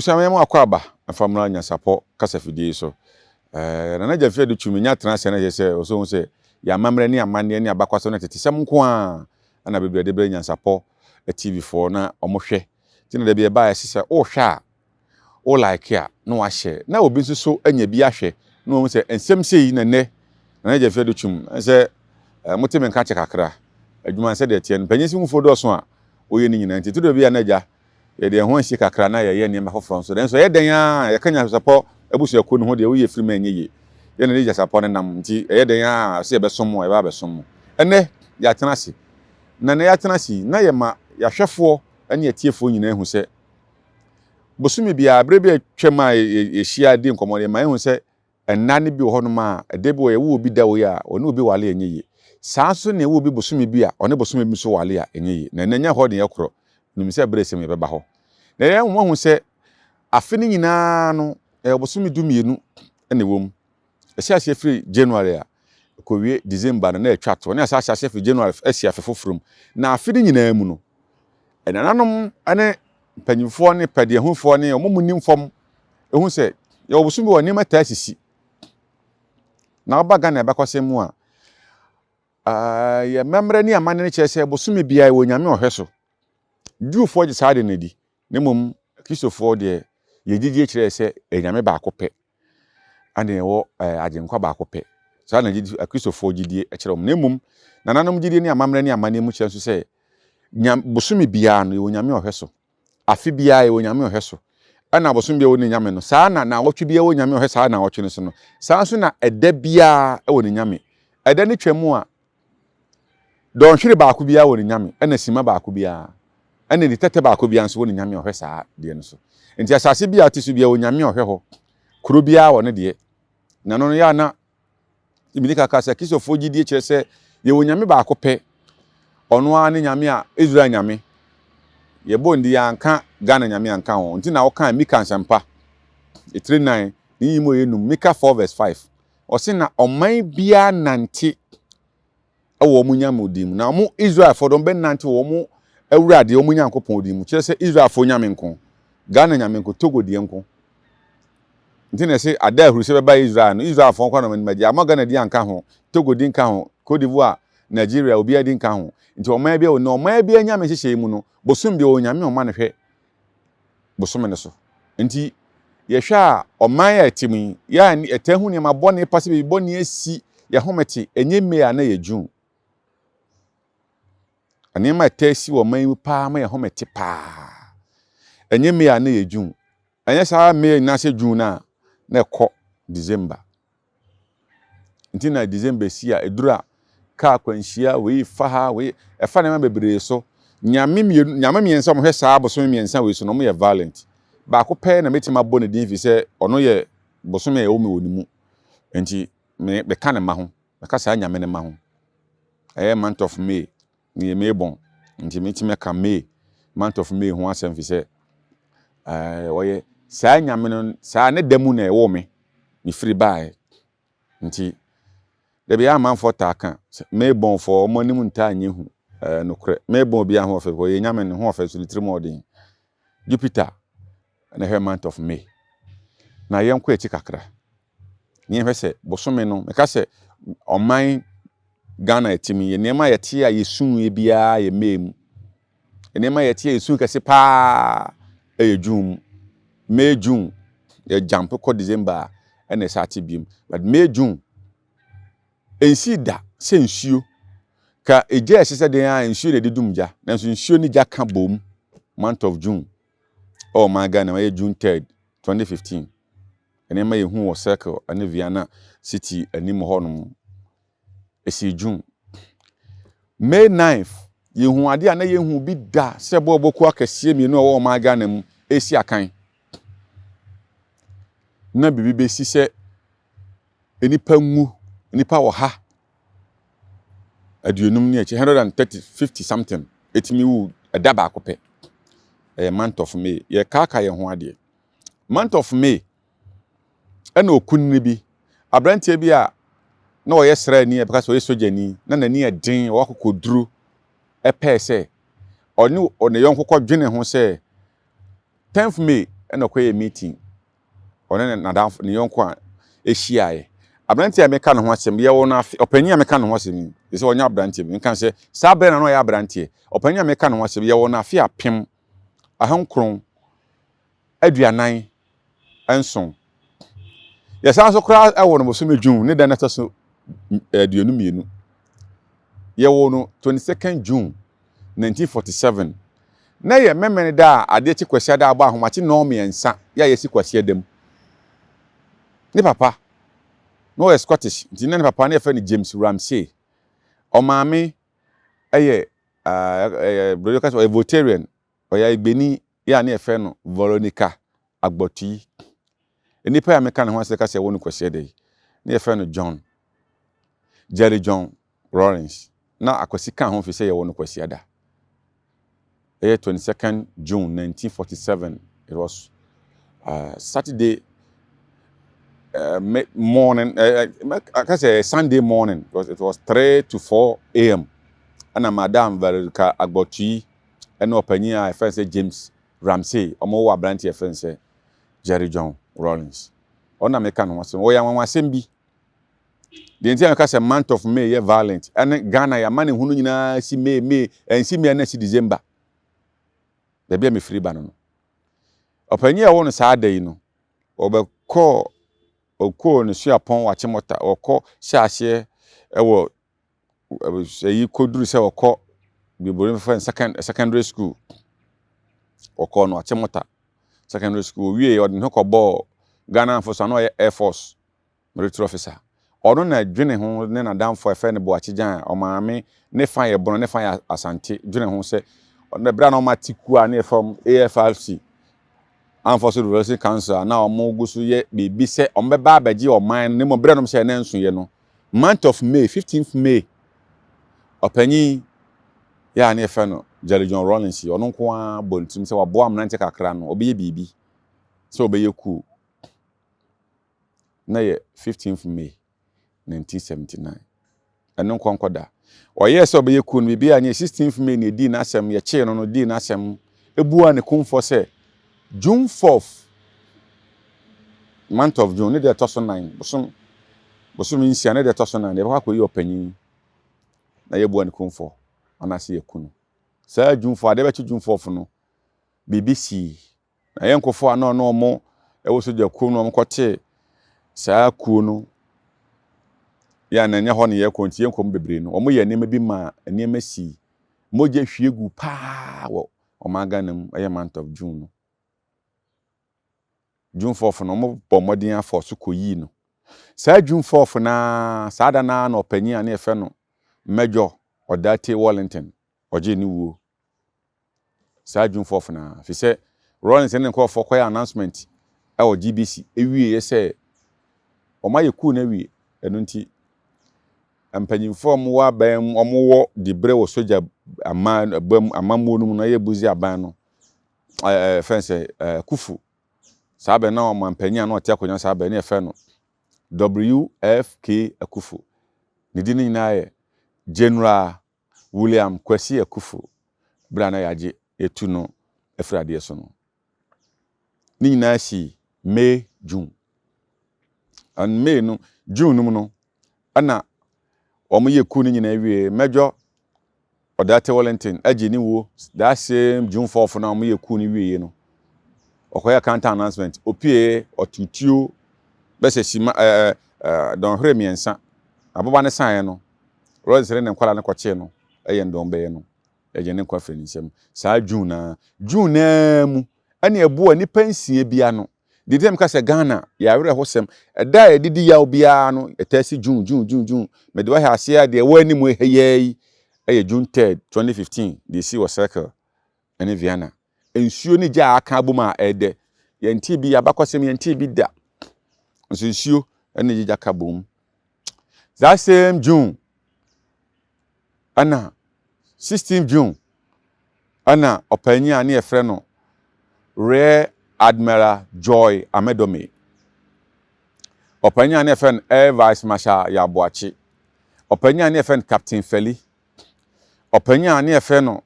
Abusua mɛyɛ mo akwaaba mfa mmra Nyansapɔ kasafidie yi so. Ɛɛ Nana Gyamfi Adu Twum nya tena ase na kyerɛ sɛ ɔsɛ hu sɛ yɛn amammerɛ ne amanneɛ ne abakwasɛm ne atetesɛm nko ara na bebree de brɛ Nyansapɔ TV foɔ na wɔhwɛ. Nti na da bi ɛba a ɛsɛ sɛ wohwɛ a wo like a na wahyɛ na obi nso so anya bi ahwɛ na wahu sɛ nsɛm sei na nnɛ Nana Gyamfi Adu Twum sɛ mote me nka kyɛ kakra adwuma sɛdeɛ ɛteɛ no mpanyin se hufoɔ dɔɔso a wɔyɛ ne nyinaa nti ɛtɔ da bi a na agya Yɛde yɛn ho asie kakra na yɛyɛ nneɛma foforɔ nso. Nanso ɛyɛ dɛn ara a, yɛka nyansapɔ abusuakuo no ho deɛ, woyi afiri mu a ɛnyɛ yie. Yɛn na yɛde gyasapɔ no nam, nti ɛyɛ dɛn ara a, sɛ yɛbɛsom mo a, yɛbɛba abɛsom mo. Ɛnnɛ, yɛatena ase. Na nnɛ yɛatena ase yi, na yɛma yɛahwɛfoɔ ne atiefoɔ nyinaa hu sɛ, bosome biara, berɛ bi a atwam a yɛhyia di nkɔmmɔ no, yɛma yɛhu sɛ Nna no bi wɔ hɔnom a, ɛda bi wɔ yɛwo obi da wei a, ɔne obi wale a ɛnyɛ yie. Saa nso na yɛwo obi bosome bi a, ɔne bosome bi nso wale a, ɛnyɛ yie. Na ɛnnɛ ɛnyɛ hɔ na yɛkorɔ. Menim sɛ berɛ sɛm yɛbɛba hɔ. Na yɛn moahu sɛ afe no nyinaa no, ɛyɛ bosome 12 na ɛwɔ mu. Ɛhyɛ aseɛ firi January a, ɛkɔwie December no na ɛtwa toɔ. Na ɛsan hyɛ aseɛ firi January asi afe foforɔ mu. Na afe no nyinaa mu no, ɛnananom ne mpanyinfoɔ ne pɛdeɛhufoɔ ne wɔn a wɔnim fam ehu sɛ yɛwɔ bosom bi wɔ nneɛma taa sisi. Na woba Ghana abakɔsɛm mu a, yɛ mmammerɛ ne amanne no kyerɛ sɛ bosome biara yɛwɔ nyame ɔhwɛ so. Jewfoɔ gye saa de no di, na mmom Kristofoɔ deɛ yɛ gyidie kyerɛ sɛ ɛyɛ nyame baako pɛ, ɛna yɛwɔ agyenkwa baako pɛ. Saa na gyidi Akristofoɔ gyidie kyerɛ wɔn. Na mmom nananom gyidie ne amammerɛ ne amanneɛ mu kyerɛ nso sɛ bosome biara no yɛwɔ nyame ɔhwɛ so. Afe biara yɛwɔ Nyame ɔhwɛ so. Ɛna abosom biara wɔ ne Nyame no. Saa na naawɔtwe biara wɔ Nyame ɔhwɛ saa naawɔtwe no so no. Saa nso na ɛda biara wɔ ne Nyame. Ɛda no twa mu a, dɔnhwere baako biara wɔ ne Nyame, ɛna sima baako biara, ɛna ne tɛtɛ baako biara nso wɔ ne Nyame ɔhwɛ saa deɛ no so. Nti asase biara te so biara wɔ Nyame ɔhwɛ hɔ. Kuro biara wɔ ne deɛ. Na no no yɛ a na Mede ka ka sɛ Kristofoɔ gyidie kyerɛ sɛ yɛwɔ Nyame baako pɛ, ɔno ara ne Nyame a Israel Nyame. Yɛbɔ ndi yɛanka Ghana Nyame anka ho. Nti na wokan Mika nsɛmpa etire nan ne nyiyimu ɛyɛ num, Mika 4 verse 5. Ɔse na ɔman biara nante wɔ wɔn nyame din mu. Na wɔn Israelfoɔ de wɔbɛnante wɔ wɔn Awurade wɔn Nyankopɔn din mu. Kyerɛ sɛ Israelfoɔ nyame nko, Ghana nyame nko, Togo deɛ nko. Nti na ɛsɛ ada ahurusɛ bɛba Israel no, Israelfoɔ nko na wɔn anim agye. Amma Ghana din anka ho, Togo din nka ho, Cote d'Ivoire, Nigeria, obiara din nka ho. Nti ɔman biara wɔ, na ɔman biara nyame nhyehyɛe mu no, bosom biara wɔ nyame a ɔma no hwɛ bosome no so. Nti yɛhwɛ a ɔman a ɛte mu yi, yɛ a ɛtaa hu nneɛma bɔne pa sɛ biribi bɔne asi yɛn home te, ɛnyɛ May a na ɛyɛ June. Nneɛma a ɛtaa si wɔ ɔman yi mu paa ma yɛn home te paa. Ɛnyɛ May a na ɛyɛ June. Ɛnyɛ saa May anaasɛ June no a na ɛkɔ December. Nti na December si a ɛduru a kaa akwanhyia wei fa ha wei ɛfa nneɛma bebree so. Nyame mmienu nyame mmiɛnsa a wɔhwɛ saa bosome mmiɛnsa wei so no wɔyɛ violent. Baako pɛ na mɛtumi abɔ ne din fi sɛ ɔno yɛ bosome a ɛwɔ me wɔ ne mu. Nti me meka ne mma ho meka saa nyame ne mma ho. Ɛyɛ month of May. Meyɛ May born nti metumi aka May month of May ho asɛm fi sɛ ɛɛ ɔyɛ saa nyame no saa ne da mu na ɛwɔ me mefiri baeɛ nti dabi a amanfoɔ taa ka sɛ May born fɔ wɔn anim ntaa nyɛ hu ɛɛ nokorɛ May born obiara ho ɔfɛ ɔyɛ nyame ne ho ɔfɛ so ne tirim ɔden Jupiter na ɛhwɛ month of May na yɛnkɔ akyi kakra na yɛhwɛ sɛ bosome no meka sɛ ɔman Ghana ɛte mu yɛ nneɛma a yɛte a yɛsu yɛ biara yɛ May mu nneɛma a yɛte a yɛsu kɛse paa ɛyɛ June mu May June yɛ jump kɔ December a ɛna ɛsɛ ate biem but May June ɛnsi da sɛ nsuo ka egya ɛsɛ sɛ den a nsuo na ɛde dum gya nanso nsuo ne gya ka bom month of June ɛwɔ ɔman Ghana mu ɛyɛ June 3rd 2015 nneɛma yɛhu wɔ Circle ne Viana City anim hɔnom. Ɛsii June. May 9th, yɛhu adeɛ a na yɛhu bi da sɛ bɔɔlbɔ kuo akɛseɛ mmienu a ɛwɔ ɔman Ghana mu ɛresi akan. Na biribi bɛsi sɛ nnipa nwu, nnipa 150 ne akyi, 130, 50 something, ɛtumi wu ɛda baako pɛ. Ɛyɛ month of May. Yɛkaaka yɛn ho adeɛ. Month of May ɛna okunini bi, aberanteɛ bi a na ɔyɛ sraani a bɛka sɛ ɔyɛ sogyani na n'ani yɛ den, ɔwɔ akokoduro ɛpɛɛ sɛ ɔne ne yɔnko kɔdwene ho sɛ 10th May ɛna ɔkɔyɛ meeting. Ɔne ne nadamfo ne yɔnko a ehyiaeɛ. Aberanteɛ a meka ne ho asɛm, yɛwɔ no afe, ɔpanyin a meka ne ho asɛm yi, sɛ ɔnyɛ aberanteɛ bi, nka sɛ saa berɛ na na ɔyɛ aberanteɛ. Ɔpanyin a meka ne ho asɛm, yɛwɔ no afe 1947. Yɛsan nso koraa ɛwɔ no bosome June ne da no ɛtɔ so 22. Yɛwɔ no 22nd June 1947. Na yɛ mmɛmɛn da a adeɛ kye Kwasiada abɔ ahomakye 3:30 yɛ a yɛsi Kwasiada mu. Ne papa na ɔyɛ Scottish, nti na ne papa no yɛfrɛ no James Ramsay. Ɔmaame ɛyɛ ɛyɛ brɔdɔ kasa, ɔyɛ Voltarian, ɔyɛ Ayigbeni yɛ a ne yɛfrɛ no Veronica Agbotui. Nipa a meka ne ho asɛ kasa ɛwɔ no Kwasiada yi ne yɛfrɛ no John Jerry John Rawlings, na Akwasi ka ho fi sɛ yɛwɔ no Kwasiada. Ɛyɛ 22nd June 1947. It was Saturday morning, I say Sunday morning, because it was 3 to 4 a.m. Ɛna Madam Veronica Agbotui ɛne ɔpanyin a yɛfrɛ sɛ James Ramsay ɔmo wɔ aberante yɛfrɛ sɛ Jerry John Rawlings. Ɔna meka no ho asɛm, wɔyɛ anwanwasɛm bi. Deɛ nti a meka sɛ month of May yɛ violent ɛne Ghana yɛ ama ne hunu nyinaa si May, May ɛnsi May ɛna si December, baabi a mefiri ba no, ɔpanyin a ɛwɔ no saa da yi no, ɔbɛkɔɔ, ɔkɔɔ ne suapɔn wɔ Achimota. Ɔkɔ hyɛ aseɛ ɛwɔ ɛyi kɔduru sɛ ɔkɔ bibori fɛn secondary school. Ɔkɔɔ no Achimota Secondary School. Owie, ɔde ne ho kɔbɔɔ Ghana Force. Ano ɔyɛ Air Force military officer. Ɔno na dwene ho ne n'adamfo a ɛfɛ no Boakye Gyan a ɔmaame ne fa yɛ Bono, ne fa yɛ Asante, dwene ho sɛ ɔno berɛ a na ɔma te kuo a ne yɛfrɛ wɔn AFRC, Armed Forces Revolutionary Council, a na wɔn gu so yɛ biribi sɛ wɔn bɛba abɛgye ɔman no, ne mmom berɛ a wɔn hyɛ ne nso yɛ no, month of May, 15th May, ɔpanyin yɛ a ne yɛfrɛ no Jerry John Rawlings yi, ɔno nko ara bɔ ne tirim sɛ waboa mmeranteɛ kakra no, ɔbɛyɛ biribi sɛ ɔbɛyɛ coup. Na yɛ 15th May 1979. Ɛno nkɔ nkɔda ɔyɛɛ sɛ ɔbɛyɛ coup no, biribi a nyɛ 16th May na ɛdii n'asɛm, yɛkyee no dii n'asɛm, ebua ne kumfɔ sɛ June 4th, month of June ne deɛ ɛtɔ so 4, bosom 6 ne deɛ ɛtɔ so 4, deɛ ɛbɛkɔ akɔyi ɔpanyin na yɛbua ne kumfɔ anaasɛ yɛku no. Saa June 4, adeɛ bɛkye June 4th no, biribi sii na yɛn nkɔfoɔ a na ɔno ɔmo ɛwɔ sogya kuo no, ɔmo kɔtee saa kuo no yɛ a na ɛnyɛ hɔ ne yɛkɔ, nti yɛnkɔ mu bebree no, ɔmo yɛ nneɛma bi ma nneɛma sii, mogya hwie gu paa wɔ ɔman Ghana mu. Ɛyɛ month of June no, June 4th no, ɔmo bɔ mmɔden afɔ so kɔyii no. Saa June 4th naa, saa da naa na ɔpanyin a ne yɛfrɛ no Major Odartey Wellington ɔgye ne wuo saa June 4th naa, fi sɛ Rawlings ne nkurɔfoɔ kɔyɛ announcement ɛwɔ GBC ewie sɛ ɔmo ayɛ coup no awie. Ɛno nti mpanyinfoɔ a wɔwɔ aban mu, wɔwɔ dibrɛ wɔ sogya aman bam amammuo no mu no, ɛyɛ Busia aban no, fɛn sɛ Kufu saa bɛn na ɔman panyin a na ɔte akonnwa saa bɛn ne yɛfrɛ no WFK Akufo. Ne din no nyinaa yɛ General William Kwasi Akufo. Bere a na yɛagye yɛtu no afiri adeɛ so no, ne nyinaa si May, June and May no, June no mu no, ɛna wɔn yɛ coup no nyinaa wie. Major Odartey Wellington agye ne wuo that same June 4th na wɔn yɛ coup no wie no, ɔkɔyɛ counter announcement, opie ɔtutuo bɛsɛ sima ɛɛ ɛɛ dɔnhwere 3 aboba ne san no, Rawlings ne nkwadaa no kɔkyee no, ɛyɛ ndɔn bɛyɛ no, ɛgye ne nkwa firi ne nsam saa June naa. June naa mu ɛna ɛboa nipa 6 bi ano deɛ ɛmu ka sɛ Ghana yɛ awerɛhosɛm. Ɛda a yɛdidi yaw biara no, ɛtaa si June, June, June, June. Mɛde wahyɛ aseɛ a deɛ ɛwɔ anim ha yi ɛyɛ June 3rd 2015, deɛ esi wɔ Circle ɛne Vienna. Nsuo ne gya a aka abom a ɛɛdɛ, yɛnte bi abakɔsɛm, yɛnte bi da nso nsuo ɛne gya ka bom. That same June, ɛna 16 June, ɛna ɔpanyin a ne yɛfrɛ no Rear Admiral Joy Amedome, ɔpanyin a ne yɛfrɛ no Air Vice Marshal Yaboakye, ɔpanyin a ne yɛfrɛ no Captain Feli, ɔpanyin a ne yɛfrɛ no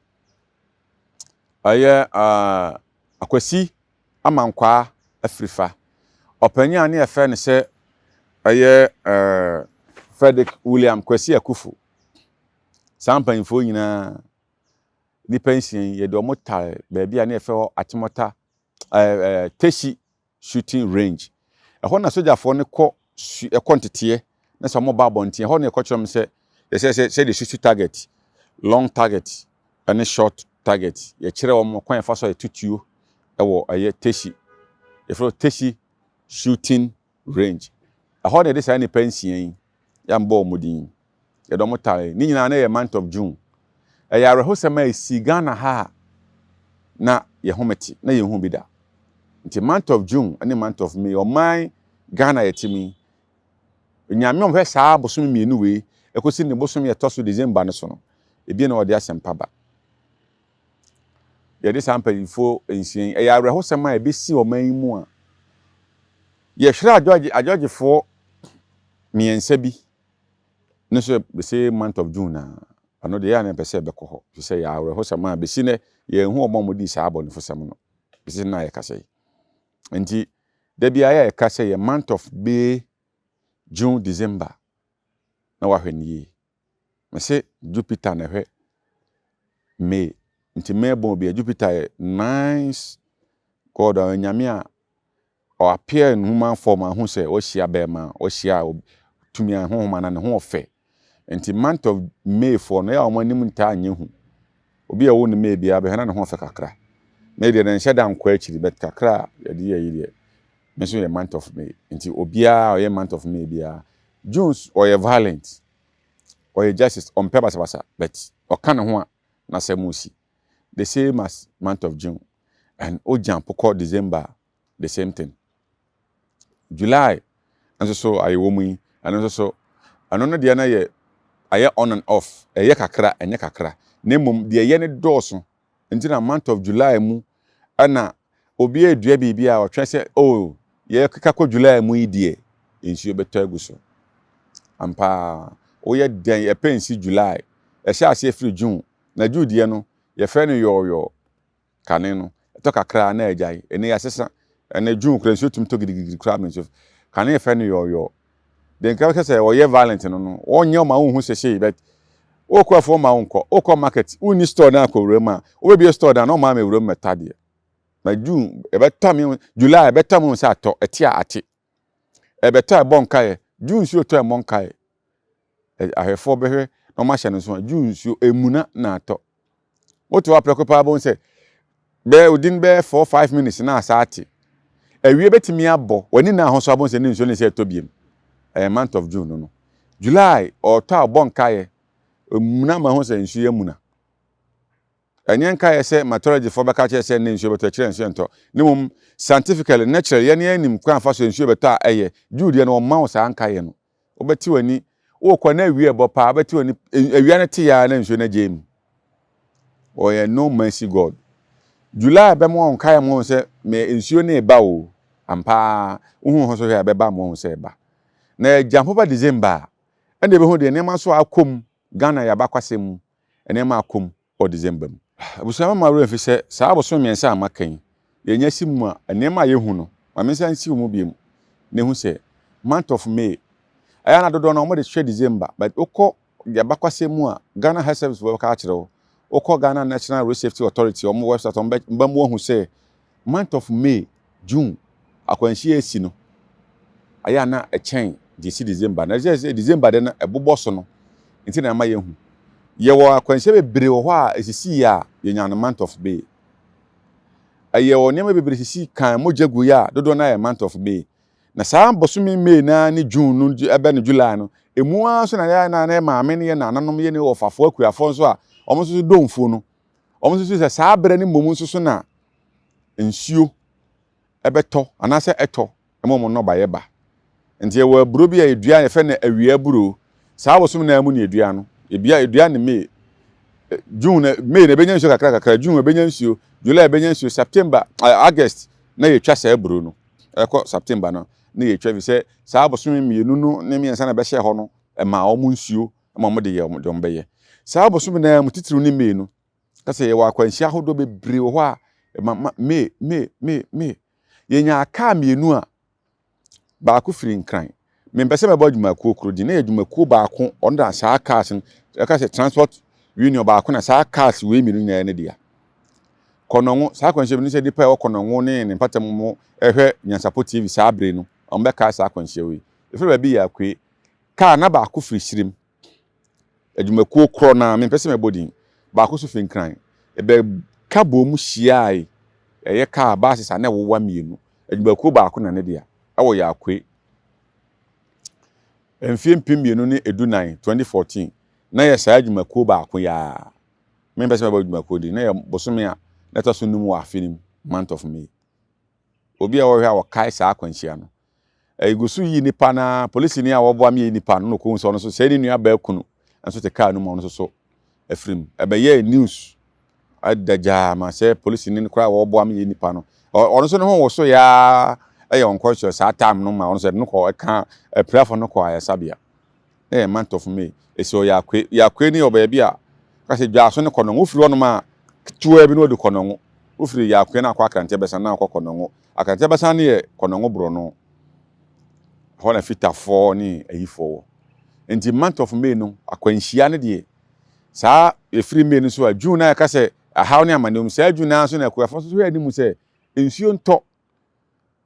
ɛyɛ Akwasi. Amankwaa Afrifa, ɔpanyin a ne yɛfrɛ no sɛ ɛyɛ ɛɛ Frederick William Kwasi Akuffo. Saa mpanyinfoɔ nyinaa, nnipa nsia yi, yɛde wɔn tare baabi a ne yɛfrɛ hɔ Achimota ɛɛ ɛɛ Teshie shooting range. Ɛhɔ na sogyafoɔ no kɔ su ɛkɔ nteteɛ na sɛ wɔba abɔnten ɛhɔ na yɛkɔkyerɛ wɔn sɛ yɛsɛ sɛ sɛdeɛ susu target, long target ɛne short target. Yɛkyerɛ wɔn kwan yɛfa so a yɛto tuo ɛwɔ ɛyɛ Teshie. Yɛfrɛ no Teshie shooting range. Ɛhɔ na yɛde saa nnipa nsia yi yɛambɔ wɔn din. Yɛde wɔn tare. Ne nyinaa na yɛ month of June. Ɛyɛ awerɛhosɛm a ɛsi Ghana ha a na yɛhome te na yɛnhu bi da. Nti month of June ne month of May, ɔman Ghana yɛte mu yi, Nyame a ɔhwɛ saa bosome mmienu wei ɛkɔsi ne bosome ɛtɔ so December no so no, ebi na ɔde asɛmpa ba. Yɛde saa mpanyinfoɔ nsia yi, ɛyɛ awerɛhosɛm a ɛbɛsi ɔman yi mu a yɛhwere adwɔgyefoɔ mmiɛnsa bi ne nso the same month of June na ɛno deɛ yɛ a na yɛpɛ sɛ ɛbɛkɔ hɔ fi sɛ yɛ awerɛhosɛm a bɛsi nɛ yɛnhu wɔn a wɔdii saa abɔnefosɛm no bɛsi na yɛkasa yi. Nti da biara yɛ yɛka sɛ yɛ month of May, June, December na wahwɛ no yie. Mese Jupiter na ɛhwɛ May. Nti May bɔn bi a Jupiter yɛ nice god a onyame a ɔ appear in human form a ho sɛ wahyia bɛrima, wahyia tumi a honhom ana ne ho ɔfɛ. Nti month of May foɔ no, ɛyɛ a wɔn anim ntaa nyɛ hu. Obi a ɛwɔ ne May biara bɛhwɛ na ne ho ɔfɛ kakra. May deɛ ne nhyɛ da nkɔ akyiri, but kakra a yɛde yɛ yi deɛ, me nso yɛ month of May. Nti obiara a ɔyɛ month of May biara, June ɔyɛ violent, ɔyɛ justice, ɔmpɛ basabasa, but ɔka ne ho a n'asɛm si. The same as month of June. And o jump kɔ December, the same thing. July nso so ayɛ wɔ mu yi, ɛno nso so ɛno no deɛ no yɛ ayɛ on and off, ɛyɛ kakra, ɛnyɛ kakra. Na mmom deɛ ɛyɛ no dɔɔso. Nti na month of July mu ɛna obi edua biribi a ɔtwɛn sɛ, oh, yɛkeka kɔ July mu yi deɛ, nsuo bɛtɔ agu so. Ampa, woyɛ dɛn ɛpɛ nsi July, ɛhyɛ aseɛ firi June. Na June deɛ no, yɛfrɛ no yɔɔyɔɔ. Kane no ɛtɔ kakra na agyae. Ɛnɛ yɛasesa. Ɛnɛ June kora nsuo tumi tɔ gidigidi koraa ma nsuo. Kane yɛfrɛ no yɔɔyɔɔ. Deɛ nka sɛ ɔyɛ violent no, ɔnyɛ ɔma wohu sɛ sei, but wokɔ afuo ma wonkɔ, wokɔ market, wonni store na akɔ wura mu a, wobɛbie store da na ɔma ama wura mu mɛtɔ adeɛ. Na June ɛbɛtɔ mi, July ɛbɛtɔ mi sɛ atɔ, ɛte a ate. Ɛbɛtɔ a ɛbɔ nkaeɛ. June nsuo tɔ a ɛmmɔ nkaeɛ. Ahwɛfoɔ bɛhwɛ na wɔn ahyɛ no nso a June nsuo emuna na atɔ. Wote hɔ aprɛko paa bɛhu sɛ bɛyɛ odin bɛyɛ 4, 5 minutes na asa ate. Awie bɛtumi abɔ w'ani na ahosuo abɔ sɛ ne nsuo ne sɛ ɛtɔ biem. Ɛyɛ month of June no. July ɔtɔ a ɔbɔ nkaeɛ, emuna ma ho sɛ nsuo yɛ muna. Ɛnyɛ nkaeɛ sɛ meteorologyfoɔ bɛka kyerɛ sɛ ne nsuo bɛtɔ, kyerɛ nsuo ntɔ. Ne mmom scientifically, naturally, yɛne yɛnim kwan fa so nsuo bɛtɔ a ɛyɛ. June deɛ no, ɔma wo saa nkaeɛ no. Wobɛte w'ani wokɔ na awie ɛbɔ paa, wobɛte w'ani awia no te ya na nsuo no agye mu. Ɔyɛ no mercy God. July bɛma wɔn nkaeɛ ma wɔn sɛ mɛ nsuo no ɛba o. Ampa, wohu ho so hwɛ a ɛbɛba ma wɔn sɛ ɛba. Na ɛgya mpo ba December a, ɛna ɛbɛhu deɛ nneɛma nso akɔ Ghana yɛ abakwasɛm mu, nneɛma akɔ mu wɔ December mu. Abusua, mama werɛ fi sɛ saa abosom mmiɛnsa a maka yi, yɛnya si mu a, nneɛma a yɛhu no, maame nsa nsi mu bio na ehu sɛ month of May ɛyɛ na dodoɔ no wɔde hwɛ December, but wokɔ deɛ abakwasɛm mu a, Ghana Health Service wɔbɛka akyerɛ wo, wokɔ Ghana National Road Safety Authority wɔn website, wɔn bɛ mu ahu sɛ month of May, June akwanhyia esi no ayɛ ana ɛkyɛn deɛ esi December. Na ɛsɛ sɛ December de no ɛbobɔ so no nti na ɛma yɛhu yɛwɔ akwanhyia bebree wɔ hɔ a esisi yɛ a yɛnya no month of May. Ɛyɛ wɔ nneɛma bebree sisi kan mogya gu yɛ a dodoɔ no ayɛ month of May. Na saa bosome May naa ne June no ɛbɛ no July no emu ara nso na yɛ na ne maame ne yɛ nananom yɛ ne ɔfafoɔ akuafoɔ nso a wɔn nso so dɔ mfuo no, wɔn nso so sɛ saa berɛ ne mmom nso so na nsuo ɛbɛtɔ anaasɛ ɛtɔ ɛma wɔn nnɔbaeɛ ba. Nti yɛwɔ aburo bi a yɛdua, yɛfrɛ no awia aburo. Saa bosome naa mu na yɛdua no. Ebia yɛdua no May, June na May na ebenya nsuo kakra kakra, June ebenya nsuo, July ebenya nsuo, September, August na yɛtwa saa aburo no. Ɛkɔ September no na yɛtwa fi sɛ saa bosome mmienu no ne mmiɛnsa na ɛbɛhyɛ hɔ no ɛma wɔn nsuo ma wɔn de yɛ wɔn deɛ wɔn bɛyɛ. Saa bosome naa mu titiriw ne May no, kasa yɛwɔ akwanhyia ahodoɔ bebree wɔ hɔ a ɛma ma May, May, May, May. Yɛnyaa kaa mmienu a baako firi Nkran. Mempɛ sɛ mɛbɔ adwumakuo koro din. Na yɛ adwumakuo baako, ɔno na saa cars no, ɛka sɛ transport union baako na saa cars wei mmienu nyinaa yɛ ne dea. Kɔnɔngo, saa akwanhyia bi no sɛ nipa a ɛwɔ Kɔnɔngo ne ne mpata mu mo ɛhwɛ Nyansapo TV saa bere no, wɔn bɛkae saa akwanhyia wei. Ɛfiri baabi yɛ Akoe. Kaa na baako firi Sirem. Adwumakuo korɔ no ara, mempɛ sɛ mɛbɔ din, baako nso firi Nkran. Ɛbɛka bɔɔ mu hyiae, ɛyɛ kaa buses a na ɛwowa mmienu. Adwumakuo baako na ne dea, ɛwɔ Yakoe. Mfeɛ 2014, 2014, na yɛ saa adwumakuo baako yi ara. Mempɛ sɛ mɛbɔ adwumakuo din, na yɛ bosome a na ɛtɔ so num wɔ afe no mu, month of May. Obi a ɔhwɛ a ɔkae saa akwanhyia no, Egu so yi nipa no ara, polisini a ɔboa me yi nipa no na ɔkɔhu sɛ ɔno nso sɛɛ ne nua baa kunu nso te kaa no mu a ɔno nso so afiri mu. Ɛbɛyɛɛ news ada gyaa ma sɛ polisini no koraa a ɔboa me yi nipa no, ɔno nso ne ho wosoeɛ ara yɛ unconscious saa time no ma ɔno nso ɛde no kɔ ɛka apirafo no kɔ ayaresabea. Na ɛyɛ month of May. Ɛsi wɔ Yakoe. Yakoe no yɛ wɔ baabi a ka sɛ Dwaso ne Kɔnɔngo. Wofiri hɔnom a ketewa bi na wɔde Kɔnɔngo. Wofiri Yakoe na akɔ Akrante Abɛsan na akɔ Kɔnɔngo. Akrante Abɛsan no yɛ Kɔnɔngo borɔno. Ɛhɔ na Fitafoɔ ne ayifoɔ wɔ. Nti month of May no, akwanhyia no deɛ, saa ɛfiri May no so a, June na yɛka sɛ ahaw ne amanneɛ wɔ mu. Saa June no ara nso na akuafoɔ nso hwɛ anim sɛ nsuo ntɔ.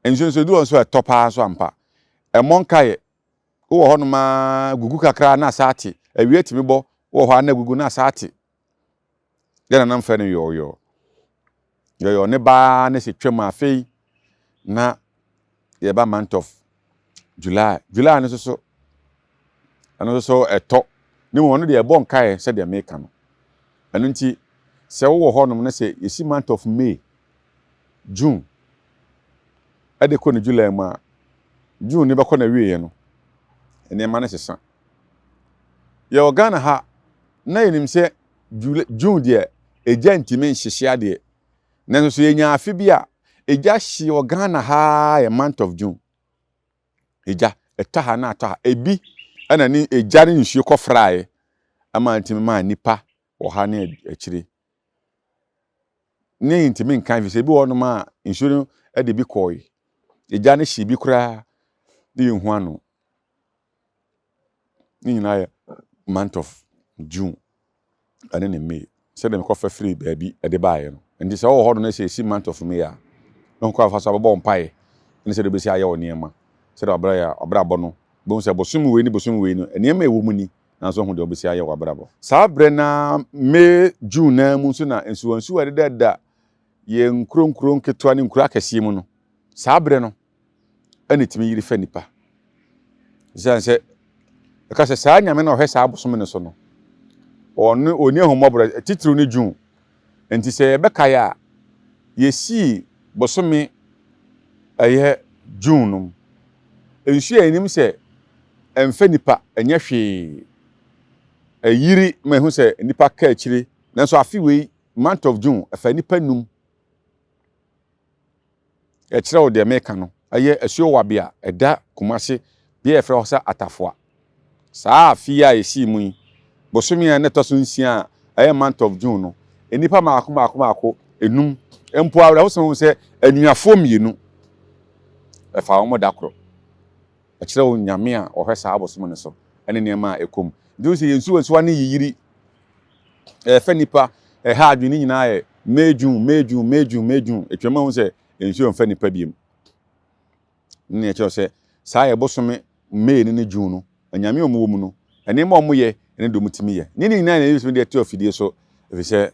Nsuo nso ɛdu hɔ nso a ɛtɔ paa nso ampa. Ɛmmɔ nkaeɛ. Wowɔ hɔnom ara gugu kakra na asa ate. Awia tumi bɔ, wowɔ hɔ ara na agugu na asa ate. Yɛn nananom frɛ no yɔɔyɔɔ. Yɔɔyɔɔ ne baa ne sɛ twam a afei na yɛba month of July. July no nso so, ɛno nso so ɛtɔ. Ne mu ɔno deɛ ɛbɔ nkaeɛ sɛdeɛ meka no. Ɛno nti sɛ wowɔ hɔnom na sɛ yɛsi month of May, June ɛde kɔ ne July mu a, June no bɛkɔ n'awieɛ no, nneɛma no sesa. Yɛwɔ Ghana ha na yɛnim sɛ June deɛ egya ntumi nhyehye adeɛ. Nanso so yɛnya afe bi a egya hye wɔ Ghana ha yɛ month of June. Egya ɛtɔ ha na atɔ ha. Ebi ɛna ne egya ne nsuo kɔfraeɛ ɛma ntumi maa nnipa wɔ ha ne akyire. Ne ntumi nka efisɛ ebi wɔ hɔnom a nsuo no de bi kɔe. Egya no hyee bi koraa ne yɛnhu ano. Ne nyinaa yɛ month of June ɛne ne May sɛdeɛ mekɔfa firi baabi de baeɛ no. Nti sɛ wowɔ hɔ no na sɛ ɛsi month of May a, na kwan fa so abɛbɔ wo mpaeɛ ne sɛdeɛ wobɛsi ayɛ wo nneɛma sɛdeɛ wabrabɔ no bɛhu sɛ bosome wei ne bosome wei no nneɛma a ɛwɔ mu ni nanso woahu deɛ wobɛsi ayɛ w'abrabɔ. Saa berɛ no ara, May, June no ara mu nso na nsuwansuwa a ɛdedada yɛn nkuro nkuro nketewa ne nkuro akɛseɛ mu no, saa berɛ no ɛna ɛtumi yiri fa nipa. Ɛsiane sɛ ɛka sɛ saa nyame na ɔhwɛ saa bosome no so no, ɔno ɔni ahummɔborɔ, titiriw ne June. Nti sɛ yɛbɛkae a, yɛsii bosome ɛyɛ June no mu. Nsuo a yɛnim sɛ ɛmfa nnipa nyɛ hwee. Ɛyiri ma ehu sɛ nnipa ka akyire. Nanso afe wei, month of June, ɛfa nnipa num. Ɛkyerɛ wo deɛ meka no. Ɛyɛ asuo wabe a ɛda Kumasi, bea a yɛfrɛ hɔ sɛ Atafoa. Saa afe yi a yɛsii mu yi, bosome a na ɛtɔ so nsia a ɛyɛ month of June no, nnipa mmaako mmaako mmaako enum, mpo awerɛhosɛm wɔ mu sɛ anuafoɔ mmienu, ɛfa wɔn da koro. Ɛkyerɛ wo Nyame a ɔhwɛ saa abosom no so ne nneɛma a ɛkɔ mu. Nti wohu sɛ yɛn nsuwansuwa no yiyiri, ɛfɛ nnipa, ɛha adwene ne nyinaa yɛ May, June, May, June, May, June, May, June. Ɛtwam a wohu sɛ nsuo mfa nnipa biom. Ne ɛkyerɛ sɛ saa yɛ bosome May no ne June no, anyame a wɔwɔ mu no, nneɛma a wɔyɛ ne deɛ wɔtumi yɛ. Ne ne nyinaa na yɛbɛtumi de ato afidie so, ɛfiri sɛ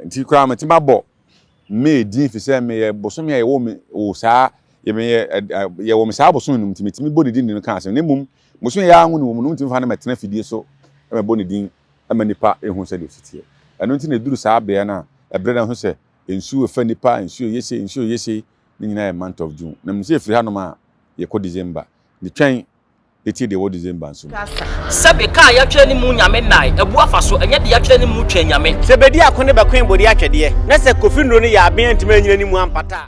nti koraa mɛtumi abɔ May din ɛfiri sɛ meyɛ bosome a yɛwɔ me wɔ saa yɛmeyɛ yɛwɔ me saa bosome no mu nti metumi bɔ ne din de no ka asɛm. Na mmom bosome yɛ anwo ne wɔ mu no wontumi fa no mɛtena afidie so mɛbɔ ne din ma nipa ehu sɛdeɛ ɔsi teɛ. Ɛno nti na ɛduru saa beaɛ no a ɛberɛ no ho sɛ nsuo ɛfa nipa, nsuo yɛ sei, nsuo yɛ sei, ne nyinaa yɛ month of June. Na menim sɛ ɛfiri hanom a yɛkɔ December. Nti twɛn na tie deɛ ɛwɔ December nso mu. Sɛbe ka a yɛatwerɛ ne mu Nyame nnae, abu afa so, ɛnyɛ deɛ yɛatwerɛ ne mu Twɛn Nyame. Sɛ bedi ako ne bɛkoe bode atwɛdeɛ, na sɛ Kofi nnuro no yɛ aben antumi anyina ne mu ampata a.